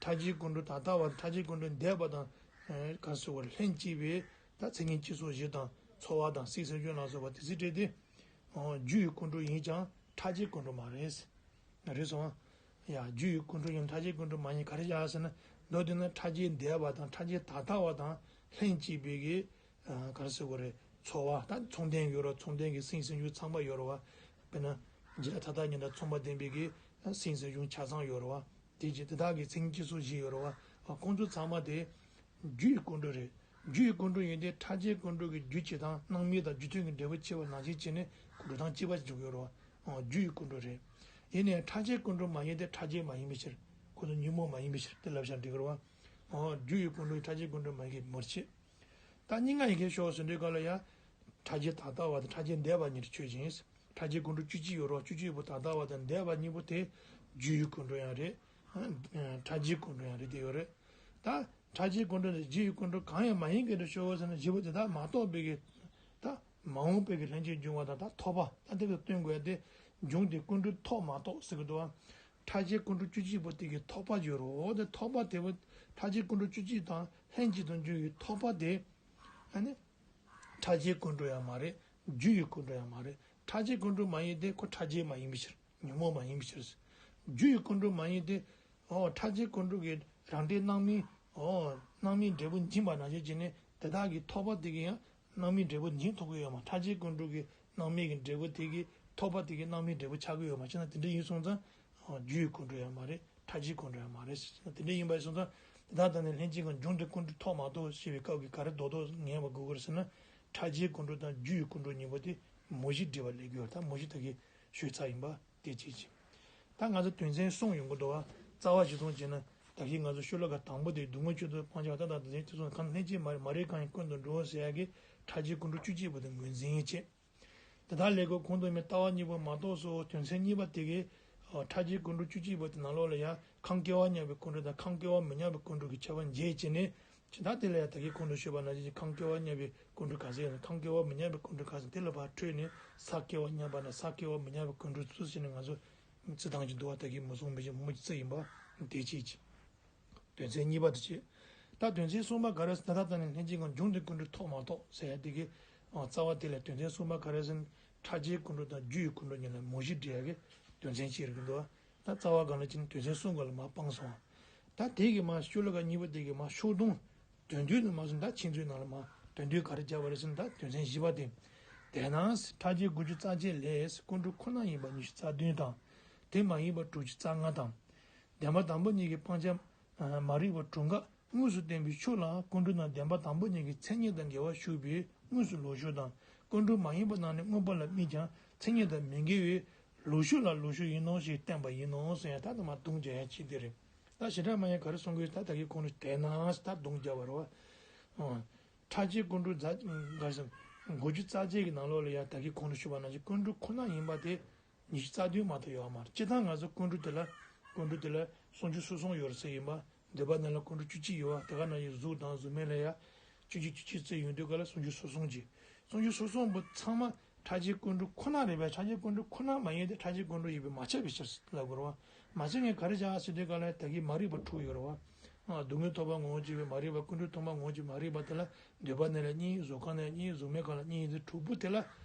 ཕྲ་རྒྱས་སྐུ་འགྲོ་ད་ལྟ་བ་ཕྲ་རྒྱས་སྐུ་འགྲོ་འདས་པ་དང་། ག་རེ་ཟེར་དགོས་རེད། ལྷན་ཅིག་པའི་ད་མཚན་ཉིད་སྐྱེ་སོགས་བཞི་དང་ཚོར་བ་དང་སེམས་སེམས་བྱུང་ལ་སོགས་པ་དེ་ཚོའི་གྲས་དེ། རྒྱུ་ཡི་སྐུ་འགྲོ་ཡིན་ཀྱང་ཕྲ་རྒྱས་སྐུ་འགྲོ་མ་རེད། རེད་སོང་། ཡ་རྒྱུ་ཡི་སྐུ་འགྲོ་ཡང་ཕྲ་རྒྱས་སྐུ་འགྲོ་མ་ཡིན་ག་རེ་བྱ་ཟེར་ན། མདོར་བསྡུས་ན་ཕྲ་རྒྱས་འདས་པ་དང་ཕྲ་རྒྱས་ད་ལྟ་བ་དང་ལྷན་ཅིག་པའི་གི། ག་རེ་ཟེར་དགོས་རེད། ཚོར་བ་ད་མཚུངས་ལྡན་ཡོད་རེད། མཚུངས་ལྡན་གྱི་སེམས་སེམས་བྱུང་ཚང་མ་ཡོད་རེད་བ། དཔེར་ན། བྱེ་བྲག་མཐའ་དག་གཉིས་དང་མཚུངས་པ་ལྡན་པའི་གི་སེམས་སེམས་བྱུང་ཆ་ཚང་ཡོད་རེད་བ། དེ་རྗེས་དེ་དག་གི་མཚན་ཉིད་སྐྱེ་སོགས་བཞི་ཡོད་རེད་བ། ཁོང་ཚོ་ཚང་མ་དེ་རྒྱུ་ཡི་སྐུ་འགྲོ་རེད། རྒྱུ་ཡི་སྐུ་འགྲོ་ཡིན་ཏེ་ཕྲ་རྒྱས་སྐུ་འགྲོ་གི་རྒྱུ་སྤྱི་དང་སྣང་མེད་དང་རྒྱུ་མཐུན་གྱི་འབྲས་བུ་སྐྱེ་བ་ནང་བཞིན་བྱས་ནས་འགྲོ་སྟངས་གཅིག་པ་ཞིག་འཇོག་ཡོད་རེད་བ། རྒྱུ་ཡི་སྐུ་འགྲོ་རེད། ཡིན་ནའི་ཕྲ་རྒྱས་སྐུ་འགྲོ་མ་ཡིན་ཏེ་ཕྲ་རྒྱས་མ་ཡིན་པའི་ཕྱིར། ཁོ་ཚོ་ཉོན་མོངས་མ་ཡིན་པའི་ཕྱིར་དེ་ལབ་བཞག་འགྲིག་གི་རེད་བ། རྒྱུ་ཡི་སྐུ་འགྲོ་ཕྲ་རྒྱས་སྐུ་འགྲོ་མ་ཡིན་གྱི་མུར་བྱེད། ད་སྙིང་ག་ཡི་གེ་ཤོག་ཟེར་འདྲའི་སྐབས་ལ་ཡ། ཕྲ་རྒྱས་ད་ལྟ་བ་དང་ཕྲ་རྒྱས་འདས་པ་གཉིས་ཆོས་ཅན། ཕྲ་རྒྱས་སྐུ་འགྲོ་བཅུ་གཅིག་ཡོད་རོ། བཅུ་གཅིག་པོ་ད་ལྟ་བ་དང་འདས་པ་གཉིས་པོ་དེ་རྒྱུ་ཡི་སྐུ་འགྲོ་ཡང་རེད། ཕྲ་རྒྱས་སྐུ་འགྲོ་ཡང་རེད་དེ་ཡོད་རེད། ད་ཕྲ་རྒྱས་ཀུན་འགྲོ་དང་རྒྱུ་ཡི་ཀུན་འགྲོ་གང་ཡང་མ་ཡིན་མཁན་དུ་ཤོད་ཟེར་ན། བཞི་པོ་དེ་དག་མ་གཏོགས་པའི་གི་ད་མ་འོངས་པའི་གི་ལྷན་ཅིག་འབྱུང་བ་དང་ད་ཐོགས་པ་ད་དེ་ལ་སྟོན་དགོས་ཏེ། འབྱུང་དེ་ཀུན་འགྲོའི་ཐོགས་མ་གཏོགས་ཟེར་གི་འདུག་བ། ཕྲ་རྒྱས་ཀུན་འགྲོ་བཅུ་གཅིག་པོ་དེ་གི་ཐོགས་པ་བརྗོད་རོགས་དེ། ཐོགས་པ་དེ་བོ་ཕྲ་རྒྱས་ཀུན་འགྲོ་བཅུ་གཅིག་དང་ལྷན་ཅིག་ཏུ་འབྱུང་བའི་ཐོགས་པ་དེ། ཨ་ནི་ཕྲ་རྒྱས་ཀུན་འགྲོ་ཡང་མ་རེད། རྒྱུ་ཡི་ཀུན་འགྲོ་ཡང་མ་རེད། ཕྲ་རྒྱས་ཀུན་འགྲོ་མ་ཡིན་ཏེ་ཁོ་ཕྲ་རྒྱས་མ་ཡིན་པའི་ཕྱིར། ཉོན་མོངས་མ་ཡིན་པའི་ཕྱིར། རྒྱུ་ཡི་ཀུན་འགྲོ་མ་ཡིན་ཏེ། ཨོ་ཕྲ་རྒྱས་ཀུན་འགྲོ་གི་རང་འབྲས་སྣང་མིན། ཨོ་སྣང་མིན་འབྲས་བུ་འབྱིན་པ་ནང་བཞིན་བྱས་ནས་དེ་དག་གི་ཐོགས་པ་དེ་གིས་ཡང་སྣང་མིན་འབྲས་བུ་འབྱིན་ཐུབ་ཀྱི་ཡོད་མ། ཕྲ་རྒྱས་ཀུན་འགྲོ་གི་སྣང་མེད་ཀྱི་འབྲས་བུ་དེ་གི་ཐོགས་པ་དེ་གིས་སྣང་མེད་འབྲས་བུ་ཆགས་ཀྱི་ཡོད་མ། བྱས་ན་དེ་འདྲ་ཡིན་སོང་ཙང་། ཨོ་རྒྱུ་ཡི་ཀུན་འགྲོ་ཡང་མ་རེད། ཕྲ་རྒྱས་ཀུན་འགྲོ་ཡང་མ་རེད་ཟེར་ན། དེ་འདྲ་ཡིན་པ་ཡིན་སོང་ཙང་དེ་དག་དང་ནི་ལྷན་ཅིག་གི་འབྱུང་དེ་ཀུན་འགྲོའི་ཐོགས་མ་གཏོགས་ཞེས་པའི་སྐབས་ཀྱི་ག་རེ་རྡོག་རྡོག་ངེས་པ་དགོས་ཀྱི་རེད་ཟེར་ན། ཕྲ་རྒྱས་ཀུན་འགྲོ་དང་རྒྱུ་ཡི་ཀུན་འགྲོ་གཉིས་པོ་དེ་མུ་བཞི་འབྲེལ་བ་ལས་དགོས་པ་ད་མུ་བཞི་ད་གིན་ཞུས་ཚར་ཡིན་པ་དེ་གཅིག་བྱས། ད་ང་ཚོ་དོན་ཚན་གསུམ་ཡོང་གི་འདུག་བ། རྩ་བ་གཞི་བཟུང་བྱས་ན་ད་གིན་ང་ཚོ་ཤོ་ལོ་ཀ་དང་པོ་དེ་སྡུག་བསྔལ་བཅུ་དང་སྤང་བྱ་ལྟ་དང་དེ་ཚོ་གང་ལྷན་ཅིག་མ་རེད། མ་རེད་གང་ཡིན་ཀུན་ཏུ་འགྲོ་ཟེར་ཡ་གི་ཕྲ་རྒྱས་ཀུན་འགྲོ་བཅུ་གཅིག་པོ་དེ་ངོས་འཛིན་བྱས། དེ་དག་ལས་དགོས་གོང་དུ་མའི་ལྟ་བ་གཉིས་པོ་མ་གཏོགས་སོ། དོན་ཚན་གཉིས་པ་དེ་གའི་ཨ་ཕྲ་རྒྱས་ཀུན་འགྲོ་བཅུ་གཅིག་པོ་དེ་ནང་ལོགས་ལ་ཡང་ཁམས་སྐྱེ་བ་མྱང་བའི་ཀུན་འགྲོ་དང་ཁམས་སྐྱེ་བ་མི་མྱང་བའི་ཀུན་འགྲོ་གི་ཁྱད་པར་འབྱེད་བྱས་ནས། ཇི་ལྟར་དེ་ལ་ཡང་ད་གིན་གོང་དུ་ཞུས་པ་ནང་བཞིན་ཁམས་སྐྱེ་བ་མྱང་བའི་ཀུན་འགྲོ་ག་ཚད་ཡོད་ན། ཁམས་སྐྱེ་བ་མི་མྱང་བའི་ཀུན་འགྲོ་ག་ཚད་དེ་ལ་ཕར་འཕྲོས་ནས་ས་སྐྱེ་བ་མྱང་བ་ན་ས་སྐྱེ་བ་མི་མྱང་བའི་ཀུན་འགྲོ་ཚུལ་བྱས་ནས་ང་ཚོ་རྩི་སྟངས་ཀྱི་འདུག་བ། ད་གིན་མུ་གསུམ་མི་བཞི་མུ་བཞི་རྩི་ཡིན་པ་དེ་གཅིག་བྱས། དོན་ཚན་གཉིས་པ་དེ་བྱས། ད་དོན་ཚན་གསུམ་པ་ག་རེ་ཟེར་ན། ད་ལྟ་ནས་ལྷན་ཅིག་གི་འབྱུང་དེ་ཀུན་འགྲོའི་ཐོགས་མ་གཏོགས་ཟེར་ཡ་དེ་གི་ཨ་རྩ་བ་དེ་ལ་དོན་ཚན་གསུམ་པ་ག་རེ་ཟེར་ན། ཕྲ་རྒྱས་ཀུན་འགྲོ་དང་རྒྱུ་ཡི་ཀུན་འགྲོ་གཉིས་ལ་མུ་བཞི་འབྲེལ་ཡ་གི་དོན་ཚན་གཅིག་རེད་འདུག་ད་རྩ་བ་སྒང་ལ་ཅི་ན་དོན་ཚན་གསུམ་སྒང་ལ་མར་སྤངས་སོང་། ད་དེ་གི་མར་ཤོ་ལོ་ཀ་གཉིས་པ་དེ་གི་མར་ཤོག་དུང་དོན་བསྡུས་ནས་མར་སོང་། ད་ཕྱིན་ཚུལ་ནང་ལ་མར་དོན་བསྡུས་ག་རེ་བརྒྱབ་པ་རེད་ཟེར་ན། ད་དོན་ཚན་བཞི་པ་དེ། དེས་ན་ཕྲ་རྒྱས་དགུ་བཅུ་རྩ་བརྒྱད་ལས་ཀུན་འགྲོ་ཁོ་ན་ཡིན་པ་ཉི་ཤུ་རྩ་བདུན་དང་། དེ་མ་ཡིན་པ་དྲུག་ཅུ་རྩ་ལྔ་དང་། བདེན་པ་དང་པོ་གཉིས་ཀྱི་སྤང་བྱ་མ་རིག་པ་དྲུག་འགའ་དངོས་སུ་བསྟན་པའི་ཕྱོགས་ལ་ཀུན་འགྲོ་རྣམས་བདེན་པ་དང་པོ་གཉིས་ཀྱི་མཚན་ཉིད་དང་འགལ་བར་ཞུགས་པའི་དངོས་སུ་ལོག་ཕྱོགས་དང་། ཀུན་འགྲོ་མ་ཡིན་པ་རྣམས་ནི་མངོན་པ་ལ་དམིགས་ཀྱང་མཚན་ཉིད་དང་མི་འགལ་བས་ལོག་ཕྱོགས་ལ་ལོག་ཕྱོགས་ཡིན་ནོ་ཞེས་བསྟན་པ་ཡིན་ནོ་ཟེར་ཡང་ད་དུ་མ་དུང་རྒྱ་ཡང་ཅི་དེ་རེད། ད་ཞེ་དྲག་མ་ཡང་ག་རེ་གསུང་གི་ད་ད་གི་ཁོང་ནི་དེས་ན་ད་དུང་རྒྱ་བ་རེད་བ། ཕྲ་རྒྱས་ཀུན་འགྲོ་རྫ་ག་རེ་ཟེར་དགུ་བཅུ་རྩ་བརྒྱད་ཀྱི་ནང་ལོགས་ལ་ཡང་ད་གི་ཁོང་ནི་ཞུ་བ་ནང་བཞིན་ཀུན་འགྲོ་ཁོ་ན་ཡིན་པ་དེ། ཉི་ཤུ་རྩ་བདུན་མ་གཏོགས་ཡོད་མ་རེད། སྤྱིར་བཏང་ང་ཚོ་ཀུན་འགྲོ་དེ་ལ་ཀུན་འགྲོ་དེ་ལ་སུམ་ཅུ་སོ་གསུམ་ཡོད་རེད་ཟེར་ཡིན་པ། འདོད་པ་རྣམས་ལ་ཀུན་འགྲོ་བཅུ་གཅིག་ཡོད་བ། དེ་ག་ནང་བཞིན་གཟུགས་དང་གཟུགས་མེད་ལ་ཡང་བཅུ་གཅིག་བཅུ་གཅིག་ཚེ་ཡོང་དུས་ག་ལ་སུམ་ཅུ་སོ་གསུམ་གྱི། སུམ་ཅུ་སོ་གསུམ་པོ་ཚང་མ་ཕྲ་རྒྱས་ཀུན་འགྲོ་ཁོ་ན་རེད་པས། ཕྲ་རྒྱས་ཀུན་འགྲོ་ཁོ་ན་མ་ཡིན་ཏེ་ཕྲ་རྒྱས་ཀུན་འགྲོ་ཡིན་པས་མ་ཁྱབ་པའི་ཕྱིར་ལབ་དགོས་རེད་བ། མ་ཁྱབ་ངས་ག་རེ་བྱ་ཟེར་དུས་ག་ལ་ད་གི་མ་རིག་པ་དྲུག་ཡོད་རེད་བ། སྡུག་བསྔལ་ཐོགས་པ་ངོ་བོ་གཅིག་པའི་མ་རིག་པ། ཀུན་འགྲོ་ཐོགས་པ་ངོ་བོ་གཅིག་མ་རིག་པ་དེ་ལ། འདོད་པ་ནི་ལ་གཉིས། གཟུགས་ཁམས་ནི་ལ་གཉིས། གཟུགས་མེད་ཁམས་ལ་གཉིས་ཡིན་ཚེ་དྲུག་པོ་དེ་ལ་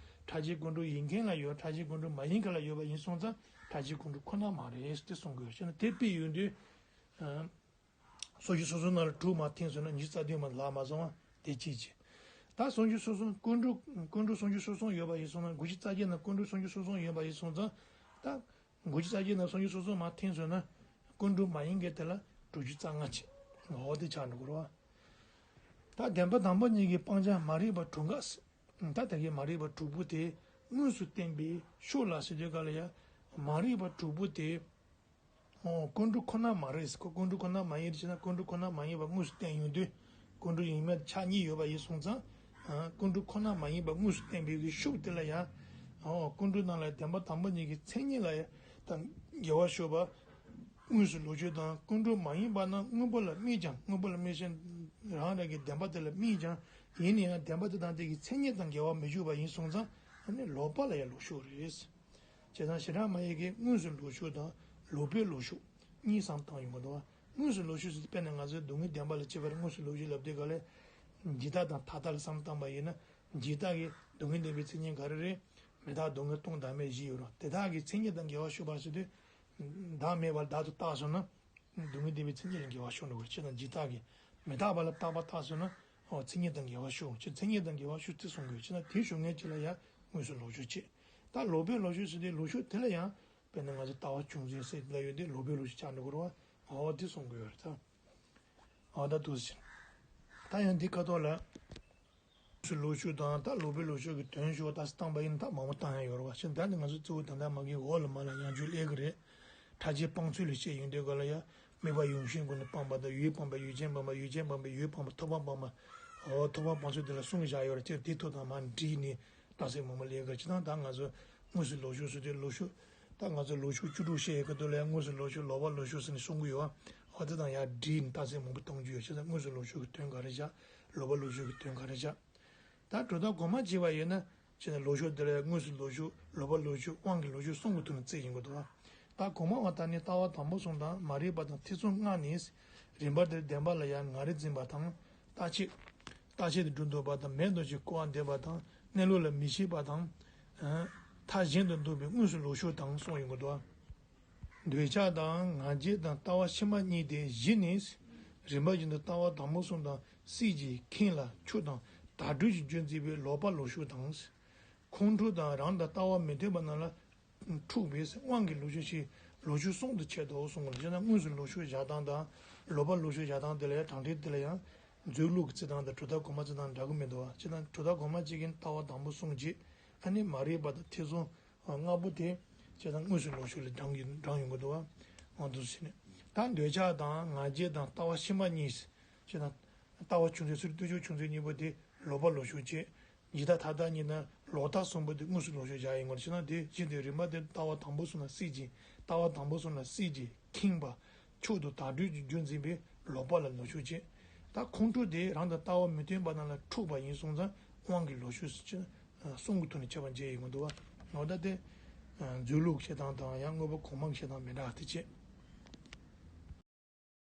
ཕྲ་རྒྱས་ཀུན་འགྲོ་ཡིན་མཁན་ལ་ཡོད། ཕྲ་རྒྱས་ཀུན་འགྲོ་མ་ཡིན་མཁན་ལ་ཡོད་པ་ཡིན་སོང་ཙང་ཕྲ་རྒྱས་ཀུན་འགྲོ་ཁོ་ན་མ་རེད་ཟེར་ཏེ་གསུང་དགོས་ཤེ་ན། དེ་དཔེ་ཡོང་དུས། སོ་སོ་སོ་སོ་ནང་ལ་དྲུག་མ་འཐེན་སོང་ན་ཉི་ཤུ་རྩ་བདུན་མ་ལག་མ་སོང་བ་དེ་གཅིག་བྱས། ད་སོ་སོ་སོ་སོ་ཀུན་འགྲོ་ཀུན་འགྲོ་སོ་སོ་སོ་སོ་ཡོད་པ་ཡིན་སོང་ན། དགུ་བཅུ་རྩ་བརྒྱད་ནང་ཀུན་འགྲོ་སོ་སོ་སོ་སོ་ཡོད་པ་ཡིན་སོང་ཙང་། ད་དགུ་བཅུ་རྩ་བརྒྱད་ནང་སོ་སོ་སོ་སོ་མ་འཐེན་སོང་ན། ཀུན་འགྲོ་མ་ཡིན་མཁན་དེ་ལ་དྲུག་ཅུ་རྩ་ལྔ་བྱས། འོ་དེ་ཆགས་འགྲོ་གི་རེད་བ། ད་བདེན་པ་དང་པོ་གཉིས་ཀྱི་སྤང་བྱ་མ་རིག་པ་དྲུག་འགའ་ཟེར། ད་ད་གིན་མ་རིག་པ་དྲུག་པོ་དེ་དངོས་སུ་བསྟན་པའི་ཕྱོགས་ལ་ཟེར་དུས་ག་ལ་ཡང་མ་རིག་པ་དྲུག་པོ་དེ། ཨོ། ཀུན་འགྲོ་ཁོ་ན་མ་རེད་ཟེར། ཀུན་འགྲོ་ཁོ་ན་མ་ཡིན་ཟེར་ན། ཀུན་འགྲོ་ཁོ་ན་མ་ཡིན་པ་དངོས་སུ་བསྟན་ཡོང་དུས། ཀུན་འགྲོ་ཡིན་མིན་ཆ་གཉིས་ཡོད་པ་ཡིན་སོང་ཙང་། ཨ། ཀུན་འགྲོ་ཁོ་ན་མ་ཡིན་པ་དངོས་སུ་བསྟན་པའི་གི་ཤུགས་དེ་ལ་ཡང་། ཨོ། ཀུན་འགྲོ་རྣམས་ལ་བདེན་པ་དང་པོ་གཉིས་ཀྱི་མཚན་ཉིད་ལ་ཡང་དང་འགལ་བར་ཤོག་པ། དངོས་སུ་ལོག་ཕྱོགས་དང་། ཀུན་འགྲོ་མ་ཡིན་པ་རྣམས་མངོན་པ་ལ་དམིགས་ཀྱང་། མངོན་པ་ལ་དམིགས་ཤིང་རང་རང་གི་བདེན་པ་དེ་ལ་དམིགས་ཀྱང་། ཡིན་ན་ཡང་བདེན་པ་དེ་དང་དེ་གི་མཚན་ཉིད་དང་འགལ་བར་མི་འཇུག་པ་ཡིན་སོང་ཙང་། ཨ་ནི་ལོག་པ་ལ་ཡང་ལོག་ཕྱོགས་རེད། བྱས་ཙང་ཞེ་དྲག་མ་ཡིན་གྱི་དངོས་སུ་ལོག་ཕྱོགས་དང་ལོག་པའི་ལོག་ཕྱོགས་གཉིས་སམ་བཏང་ཡོང་གི་འདུག་བ། དངོས་སུ་ལོག་ཕྱོགས་ཟེར་དུས་དཔེར་ན་ང་ཚོའི་སྡུག་བསྔལ་བདེན་པ་ལ་དཔྱད་པར་དངོས་སུ་ལོག་ཕྱོགས་ལབ་དུས་ག་ལ། འཇིག་ལྟ་དང་མཐའ་དག་ལ་སམ་བཏང་པ་ཡིན་ན། འཇིག་ལྟ་གི་སྡུག་བསྔལ་བདེན་པའི་མཚན་ཉིད་ག་རེ་རེད། མི་རྟག་སྡུག་བསྔལ་སྟོང་བདག་མེད་བཞི་ཡོད་རེད། དེ་དག་གི་མཚན་ཉིད་དང་འགལ་བར་ཤོག་པ་ཟེར་དུས། བདག་མེད་པ་ལ་བདག་ཏུ་བཏགས་སོང་ན། སྡུག་བསྔལ་བདེན་པའི་མཚན་ཉིད་ལ་འགལ་བར་ཤོག་འགྲོ་དགོས། བྱས་ཙང་འཇིག་ལྟ་གི་མི་རྟག་པ་ལ་རྟག་པ་བཏགས་སོང་ན། ཨོ། མཚན་ཉིད་དང་འགལ་བར་ཤོག་ཅེས་མཚན་ཉིད་དང་འགལ་བར་ཤོག་ཅེས་གསུང་དགོས། བྱས་ན་དེ་ཞུ་མཁན་ཅིག་ལ་ཡང་དངོས་སུ་ལོག་ཕྱོགས་བྱེད། ད་ལོག་པའི་ལོག་ཕྱོགས་ཟེར་དུས་ལོག་ཕྱོགས་དེ་ལ་ཡང་དཔེར་ན་ང་ཚོ་ལྟ་བ་བྱུང་ཚུལ་ཟེར་ལ་ཡོད་དུས་ལོག་པའི་ལོག་ཕྱོགས་ཆགས་འགྲོ་གི་རེད་བ། ཨོ་དེ་གསུང་དགོས་ཡོད་རེད་ད། ཨོ་ད་འདུག་ཟེར། ད་ཡང་འདི་ཁ་ཐོག་ལ། དངོས་སུ་ལོག་ཕྱོགས་དང་ད་ལོག་པའི་ལོག་ཕྱོགས་ཀྱི་དོན་ཞུ་བ་ད་བཏང་པ་ཡིན་ད་མང་པོ་བཏང་ཡ་ཡོད་རེད་བ། ཞེས་ད་ནི་ང་ཚོ་གཙོ་བོ་ད་ལྟ་མ་གི་འོག་ལ་མ་ལ་ཡང་བརྗོད་ལས་ཀྱི་རེད། ཕྲ་རྒྱས་སྤང་ཚུལ་ལ་བཤད་ཡོང་དུས་ག་ལ་ཡ། དམིགས་པ་ཡུལ་ཤེས་ཀུན་ནས་སྤངས་པ་དང་། ཡུལ་སྤངས་པ་ཡུལ་ཅན་སྤངས་པ། ཡུལ་ཅན་སྤངས་པ་ཡུལ་སྤངས་པ། ཐོབ་པ་སྤངས་པ། ཨོ་ཐོབ་པ་སྤངས་ཚུལ་དེ་ལ་གསུངས་བཞག་ཡོད་རེད། དེ་དེ་ཐོག་དང་མ་འདྲིས་ནས་རྟགས་གསལ་མང་པོ་ལས་ཀ་ཅི་དང་ད་ང་ཚོ་དངོས་སུ་ལོག་ཕྱོགས་ཟེར་དུས་ལོག་ཕྱོགས་ད་ང་ཚོ་ལོག་ཕྱོགས་བཅུ་དྲུག་བཤད་ཡོད་ཀྱི་འདུག་ལ་ཡ། དངོས་སུ་ལོག་ཕྱོགས་ལོག་པ་ལོག་ཕྱོགས་ཟེར་ནས་གསུང་གི་ཡོད། ཨ་དེ་དང་ཡང་འདྲིས་ནས་རྟགས་གསལ་མང་པོ་གཏོང་རྒྱུ་ཡོད། བྱས་ཙང་དངོས་སུ་ལོག་ཕྱོགས་ཀྱི་དོན་ག་རེ་བཞག་ལོག་པ་ལོག་ཕྱོགས་ཀྱི་དོན་ག་རེ་བཞག་ད་གྲུབ་མཐའ་གོང་མ་བྱས་པ་ཡིན་ན། བྱས་ན་ལོག་ཕྱོགས་དེ་ལ་ཡང་དངོས་སུ་ལོག་ཕྱོགས་ལོག་པ་ལོག་ཕྱོགས་དབང་གི་ལོག་ཕྱོགས་གསུམ་གྱི་ཐོག་ནས་བརྩི་ཡོང་གི་འདུག་ད་གོང་མ་བ་ད་ནི་ལྟ་བ་དང་པོ་གསུམ་དང་མ་རིག་པ་དང་ཐེ་ཚོམ་ལྔ་ནི། རིམ་པ་དེར་བདེན་པ་ལ་ཡང་ང་རེ་འཛིན་པ་དང་རྟག་ཆད། རྟག་ཆད་དུ་སྒྲུབ་འདོད་པ་དང་མེད་འདོད་ཀྱི་སྐུར་བ་འདེབས་པ་དང་གནས་ལུགས་ལ་མི་ཤེས་པ་དང་། མཐའ་གཞན་དུ་འདུག་པའི་དངོས་སུ་ལོག་ཕྱོགས་དང་གསུངས་ཡོང་གི་འདུག་འདོད་ཆགས་དང་ང་རྒྱལ་དང་ལྟ་བ་ཕྱི་མ་གཉིས་ཏེ་བཞི་ནི། རིམ་པ་བཞིན་དུ་ལྟ་བ་དང་པོ་གསུམ་དང་སྲིད་ཀྱི་ཁེངས་ལ་ཆུ་དང་དག་སྦྲུལ་གྱི་རྒྱུ་འཛིན་པའི་ལོག་པ་ལོག་ཕྱོགས་དང་། ཁོང་ཁྲོ་དང་རང་དང་ལྟ་བ་མི་མཐུན་པ་རྣམས་ལ་འཁྲུག་པས་དབང་གི་ལོག་ཕྱོགས་ཤིག་ལོག་ཕྱོགས་གསུམ་དུ་ཕྱེ་དོ་གསུངས་པ་ལ་བྱས་ན། དངོས་སུ་ལོག་ཕྱོགས་བཞག་སྟངས་དང་ལོག་པ་ལོག་ཕྱོགས་བཞག་སྟངས་དེ་ལ་ཡང་དྲང་ཁྲིད་དེ་ལ་ཡང་མཛོད་ལུགས་ཀྱི་བརྩི་སྟངས་དང་གྲུབ་མཐའ་གོང་མ་བརྩི་སྟངས་འདྲ་གི་མི་འདུག་བ། བྱས་ན་གྲུབ་མཐའ་གོང་མ་གཅིག་གིས་ལྟ་བ་དང་པོ་གསུམ་བྱས། ཨ་ནི་མ་རིག་པ་དང་ཐེ་ཚོམ་ལྔ་པོ་དེ་བྱས་ཙང་དངོས་སུ་ལོག་ཕྱོགས་ལ་བགྲང་གི་བགྲང་ཡོང་གི་འདུག་བ། འོ་འདུག་ཟེར་ནས་ད་འདོད་ཆགས་དང་ང་རྒྱལ་དང་ལྟ་བ་ཕྱི་མ་གཉིས། བྱས་ཙང་ལྟ་བ་ཆུང་ཚད་སོ་སོའི་ལྟོས་ཕྱོགས་ཆུང་ཚད་གཉིས་པོ་དེ་ལོག་པ་ལོག་ཕྱོགས་བྱས། འཇིག་ལྟ་མཐའ་དག་གཉིས་དང་ལོག་ལྟ་གསུམ་པོ་དེ་དངོས་སུ་ལོག་ཕྱོགས་བཞག་ཡིན་དགོས། བྱས་ན་དེ་བཞིན་དུ་རིམ་པ་དེ་ལྟ་བ་དང་པོ་གསུམ་ལ་སྲིད་ཀྱི་ལྟ་བ་དང་པོ་གསུམ་ལ་སྲིད་ཀྱི་ཁེངས་པ། ཆུ་དང་དག་སྦྲུལ་གྱི་རྒྱུ་འཛིན་པའི་ལོག་པ་ལ་ལོག་ཕྱོགས་བྱས། ད་ཁོང་ཁྲོ་དེ་རང་དང་ལྟ་བ་མི་མཐུན་པ་རྣམས་ལ་འཁྲུག་པ་ཡིན་སོང་ཙང་དབང་གི་ལོག་ཕྱོགས་སུ་གསུམ་གྱི་ཐོག་ནས་ཁྱབ་པ་མཇལ་ཡོང་གི་འདུག་བ། འོ་ད་དེ་མཛོད་ལུགས་བཤད་སྟངས་དང་ཡང་དངོས་པོ་གོང་མ་གི་བཤད་སྟངས་མི་འདྲ་བ་དེ་བྱས།